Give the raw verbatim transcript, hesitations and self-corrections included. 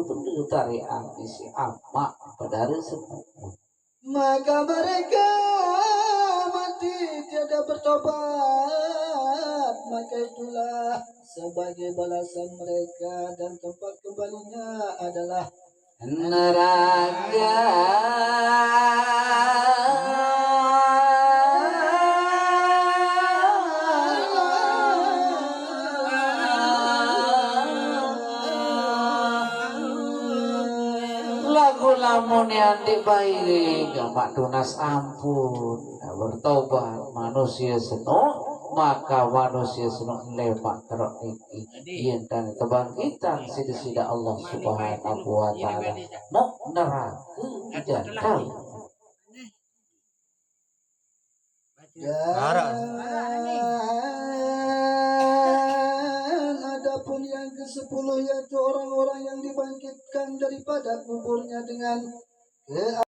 Benda tarian isi amak pedara semua. Maka mereka mati tiada bertobat, maka itulah sebagai balasan mereka, dan tempat kembalinya adalah neraka. Lagu lamun yang dibaik amak tunas ampun, bertobat manusia seno, maka manusia seno lemak teruk niki. Yen tan kebangkitan sida-sida Allah Subhanahu wa Taala, mok neraka jantan. Dan adapun yang kesepuluh, yaitu orang-orang yang dibangkitkan daripada kuburnya dengan ke